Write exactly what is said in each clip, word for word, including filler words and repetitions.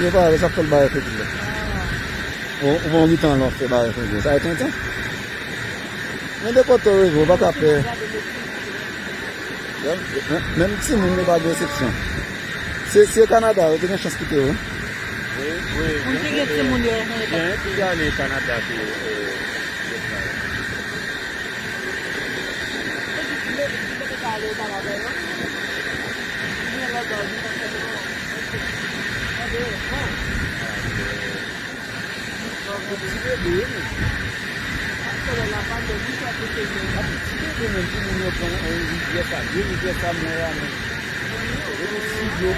Yo pa wè sa fè l bay efè tou la. Ou, ou bon, gen tan lè w fè bay efè tou. Sa e tenten. Men de kote w rive, ou pa ka pè. Menm, menm, menm timoun yo pa gen eksepsyon. Se, se Kanada, yo te gen chans kite yo. Wi, wi. Moun ki gen timoun yo, gen ki ale Kanada ke, eh, lòt la yo. Ti bebe menm, timoun yo pran, eh, rivyè sa, de rivyè sa mwen a menm. Epi si dlo.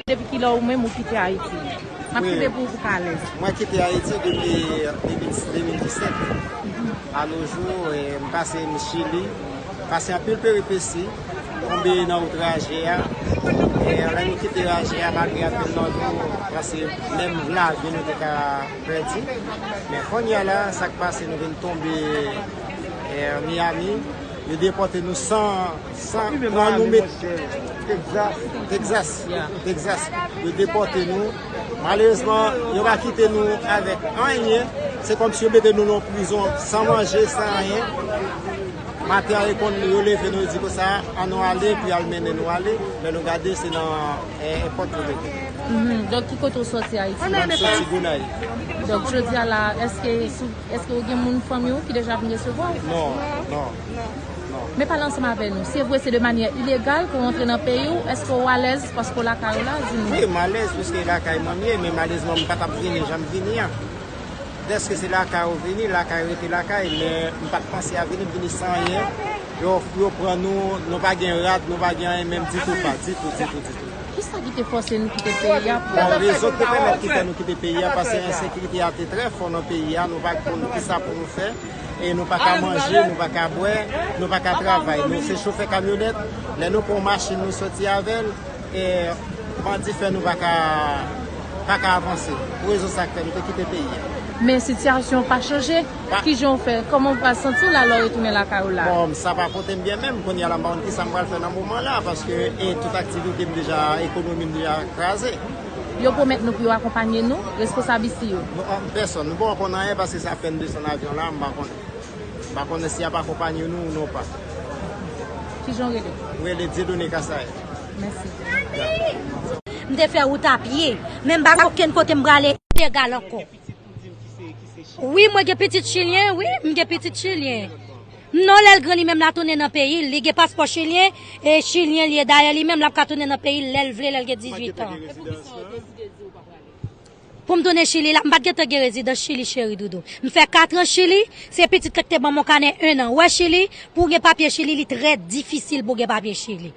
Depi kilè ou menm ou kite Ayiti? M ap kite pou ou pou ka alèz. Mwen kite Ayiti depi de mil, de mil disèt. A nos jours, eh, m pase m Chili, pase anpil peripesi, tonbe nan wout raje a. E lè nou kite raje a, malgre anpil nan nou pase menm lavi nou te ka pèdi. Men kounye a la, sa k pase, nou vin tonbe, eh, Miami. Yo depòte nou san, san pran nou met Texas. Texas. Texas. Yo depòte nou. Malerezman, yo pa kite nou avèk anyen. Se kòmsi yo mete nou nan prizon san manje, san anyen. Maten an, yo konn, yo leve nou, yo di konsa, "Ann nou ale," epi al mennen nou ale. Lè nou gade, se nan, eh, èpòt yo mete. Mhm. Donk, ki kote w sòti Ayiti? Mwen soti Gonayiv. Donk, jodi a la, èske sou Èske ou gen moun fanmi w ki deja vin resevwa w? Non, non, non. Men pale ansanm avè nou. Se vre, se de manyè ilegal ke w rantre nan peyi w. Èske w alèz paske w lakay ou la? Di nou. Wi, m alèz paske lakay mwen m ye, men malerezman, m pa t ap vini jan m vini an. Dèske se lakay ou vini, lakay rete lakay, men m pa t panse a vini, m vini san anyen. Yo, yo pran nou, nou pa gen rad, nou pa gen anyen menm ditou pa, ditou, ditou, ditou. Kisa ki te fòse nou kite peyi a pou... Bon, rezon ki te pèmèt ki fè nou kite peyi a, paske ensekirite a te trè fò nan peyi a, nou pa konn kisa pou nou fè, e nou pa ka manje, nou pa ka bwè, nou pa ka travay. Nou se chofè kamyonèt, lè nou pran yon machin, nou sòti avè l, e bandi fè nou pa ka, pa ka avanse. Pou rezon sa k fè nou te kite peyi a. Men sitiyasyon pa chanje. Kijan w fè? Kòman w pral santi w la lè w retounen lakay ou la? Bon, sa pa pote m byen menm. Kounye a la, m pa konn kisa m pral fè nan moman la, paske, e, tout aktivite m deja, ekonomi m deja kraze. Yo pwomèt nou pou yo akonpanye nou, responsab isi yo? Nou, an, pèsòn. Nou poko konn anyen paske se apèn desann avyon la, m pa konnen. M pa konnen si y ap akonpanye nou ou non pa. Kijan w rele? M rele Dieudonné Kasaye. Mèsi. M te fè wout a pye, men m pa gen okenn kote m prale ilegal ankò. Wi, mwen gen pitit chilyen, wi, m gen pitit chilyen. Non, lè l gran, li menm l a tounen nan peyi l. Li gen paspò chilyen, e chilyen li ye. Dayè, li menm, l ap ka tounen nan peyi l lè l vle, lè l gen dizuit an. Pou m tounen Chili la, m pa t gentan gen rezidans Chili, cheri doudou. M fè kat an Chili, se pitit la ki te ban m yon kanè en an. Wè Chili, pou w gen papye Chili, li trè difisil pou w gen papye Chili.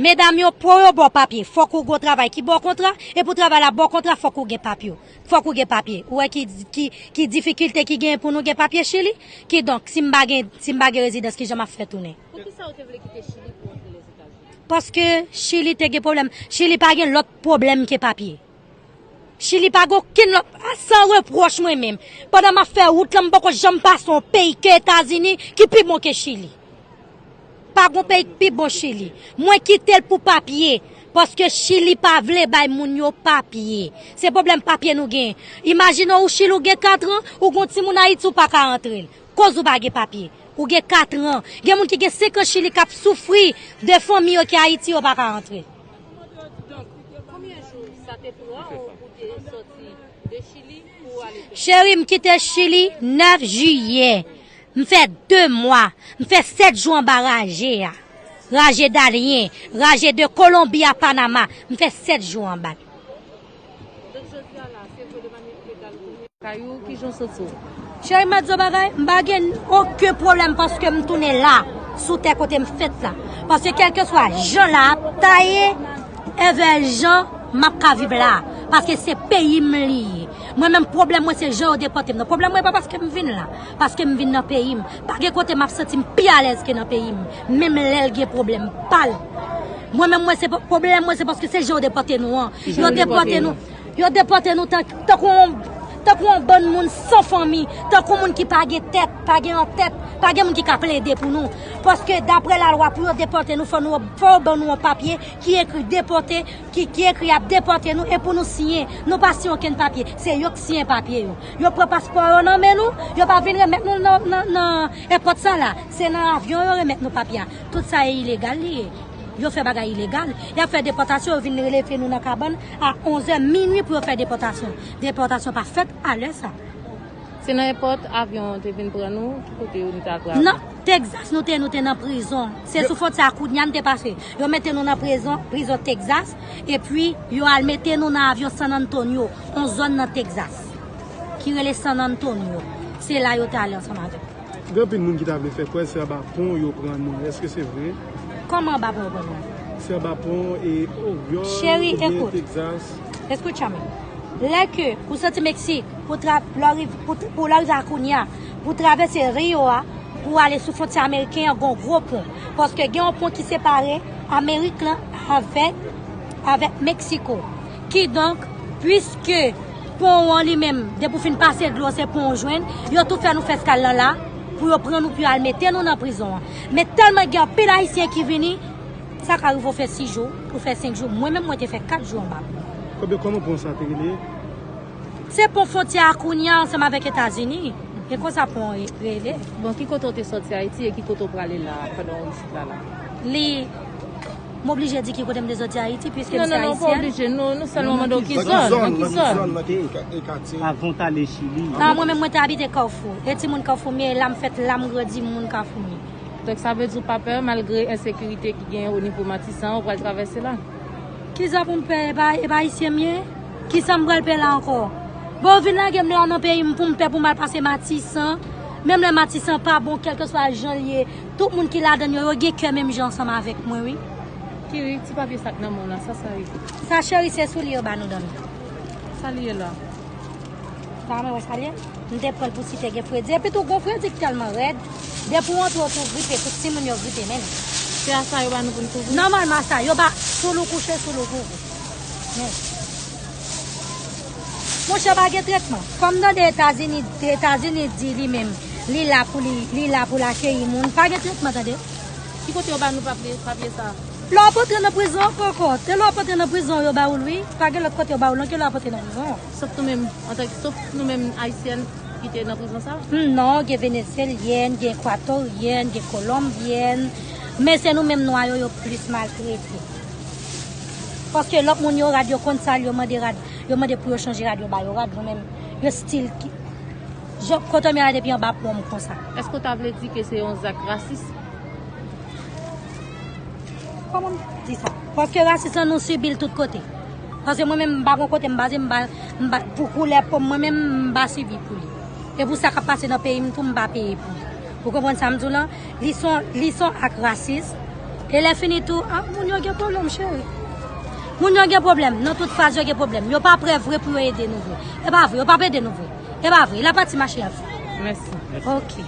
Medam yo, pou yo ba w papye, fòk ou gen yon travay ki ba w kontra, e pou travay la ba w kontra, fòk ou gen papye. Fòk ou gen papye. Ou wè ki, ki, ki difikilte ki genyen pou nou gen papye Chili? Kidonk, si m pa gen, si m pa gen rezidans, kijan m ap fè tounen? Poukisa ou te vle kite Chili pou w antre Lèzetazini? Paske Chili te gen pwoblèm. Chili pa gen lòt pwoblèm ke papye. Chili pa gen okenn lòt, a, san repwòch mwen menm. Pandan m ap fè wout lan, m poko janm pase yon peyi ke Etazini ki pi bon ke Chili. Pa gen peyi ki pi bon Chili. Mwen kite l pou papye, paske Chili pa vle bay moun yo papye. Se pwoblèm papye nou gen. Imajine w, ou Chili, ou gen katran, ou gen yon timoun Ayiti, ou pa ka antre l. Koz ou pa gen papye. Ou gen katran. Gen moun ki gen senk an Chili k ap soufri de fanmi yo ki Ayiti, yo pa ka antre. Donk, konbyen jou sa te pran w pou te sòti Cheri, m kite Chili nèf jiyè. M fè de mwa. M fè sèt jou anba raje a. Raje Dalyen, raje de Kolonbi a Panama. M fè sèt jou anba l. Kay ou, kijan w santi w? Cheri, m ap di w bagay, m pa gen okenn pwoblèm paske m tounen la, sou tè kote m fèt la. Paske kèlkeswa jan la ap ta ye, Evè jan m ap ka viv la, paske se peyi m li ye. Mwen menm pwoblèm mwen se jan yo depòte m nan. Pwoblèm mwen pa paske m vin la, paske m vin nan peyi m. Pa gen kote m ap santi m pi alèz ke nan peyi m, menm lè l gen pwoblèm pa l. Mwen menm mwen se pwoblèm mwen se paske se jan yo depòte nou an. Yo depòte nou, yo depòte nou tan- tankou yon, tankou yon bann moun san fanmi, tankou moun ki pa gen tèt, pa gen antèt, pa gen moun ki ka plede pou nou. Paske daprè lalwa pou yo depòte nou, fò nou, fò yo ban nou yon papye ki ekri depòte, ki, ki ekri y ap depòte nou e pou nou siyen. Nou pa siyen okenn papye. Se yo k siyen papye yo. Yo pran paspò yo nan men nou, yo pa vin remèt nou nan, nan, nan èpòt sa la. Se nan avyon yo remèt nou papye a. Tout sa e ilegal li ye. Yo fè bagay ilegal. Y ap fè depòtasyon, yo vin leve nou nan kabann a onzè minui pou yo fè depòtasyon. Depòtasyon pa fèt a lè sa. Se nan èpòt avyon an te vin pran nou, ki kote nou te al pran avyon? Nan Texas nou te, nou te nan prizon. Se sou fwontyè a kounye a n te pase. Yo mete nou nan prizon, prizon Texas, epi yo al mete nou nan avyon San Antonio, yon zòn nan Texas, ki rele San Antonio. Se la yo te ale ansanm avèk nou. Gen anpil moun ki ta vle fè kwè se anba pon yo pran nou. Èske se vre? Kòman anba pon yo pran nou? Se anba pon e Oryòl oubyen Texas. Cheri, ekout. Escúchame. Lè ke ou soti Meksik, pou tra-, lè w riv-, pou, pou lè w rive a kounye a, pou travèse Rio a, pou ale sou fwontyè ameriken an, gon gwo pon. Paske gen yon pon ki separe Amerik lan avèk, avèk Meksiko. Kidonk, piske pon an li menm, depi w fin pase dlo, se pon w jwenn, yo tou fè nou fè eskal lan la, pou yo pran nou, pou yo al mete nou nan prizon an. Men tèlman gen anpil Ayisyen ki vini, sa ka rive w fè sis jou, ou fè senk jou. Mwen menm, mwen te fè kat jou anba pon. Kòman, kòman pon sa te rele? Se pon fwontyè a kounye a ansanm avèk Etazini. E konsa pon an re-, rele. Bon, ki kote w te sòti Ayiti e ki kote w prale la, pandan w isit la, la? Li, m oblije di ki kote m te sòti Ayiti, piske m se ayisyèn. Non, non, non, ou pa oblije. Nou, nou sèlman mande w ki zòn, nan ki zòn, nan ki katye. Avan w t ale Chili. A, mwen menm, mwen te abite Kafou. E timoun Kafou m ye, la m fèt, la m grandi, moun Kafou m ye. Donk, sa vle di w pa pè, malgre ensekirite ki genyen o nivo Matisan, ou pral travèse la? Kisa pou m pè? E pa, e pa ayisyen m ye? Kisa m pral pè la ankò? Bon, yo vin lage m la nan peyi m pou m pè pou m al pase Matisan. Menm lè Matisan pa bon, kèlkeswa jan l ye, tout moun ki ladan l yo, yo gen kè menm jan ansanm avèk mwen, wi. Kiri, ti papye sa k nan men w la, sa sa ye? Sa, cheri, se soulye yo ba nou dòmi. Sa li ye la? Sa mwen wè sa l ye? M te pran l pou si te gen fredi. Epi tou, gon fredi k tèlman rèd. Depi w antre, w tou gripe, tout timoun yo gripe menm. Se a sa yo ba nou pou n kouvri? Nòmalman, sa, yo ba, soul ou kouche, soul ou kouvri. Men. Monchè, pa gen tretman. Kòm tande Etazini, Etazini di li menm, li la pou li, li la pou l akeyi moun. Pa gen tretman, tande. Ki kote yo ba nou papye, papye sa? Lè w ap antre nan prizon ankò, ankò. Te lè w ap antre nan prizon, yo ba ou l, wi. Pa gen lòt kote yo ba ou l, non, ke lè w ap antre nan prizon. Sof nou menm, antanke, sof nou menm Ayisyèn ki te nan prizon sa? Hmm, non, gen Venezyelyèn, gen Ekwatoryèn, gen Kolonbyèn. Men se nou menm nwa yo, yo plis maltrete. Paske lòt moun yo rad, yo konn sa l, yo mande rad, yo mande pou yo chanje rad, yo ba yo rad, nou menm, yo still ki-, jan, kote m ye a depi anba pon m konsa. Èske w ta vle di ke se yon zak rasis? Kòman m di sa? Paske rasis lan nou sibi l tout kote. Paske mwen menm m pa gon kote m baze, m pa, m pa, pou koulè po m mwen menm m pa sibi pou li. E pou sa k ap pase nan peyi m tou m pa peye pou li. Ou konprann sa m di w lan? Li se yon, li se yon ak rasis. E lè fini tou, a, moun yo gen pwoblèm, cheri. Moun yo gen pwoblèm. Nan tout faz yo gen pwoblèm. Yo pa prè vre pou yo ede nou vre. E pa vre, yo p ap ede nou vre. E pa vre. La pati mache y ap fè. Mèsi. Ok.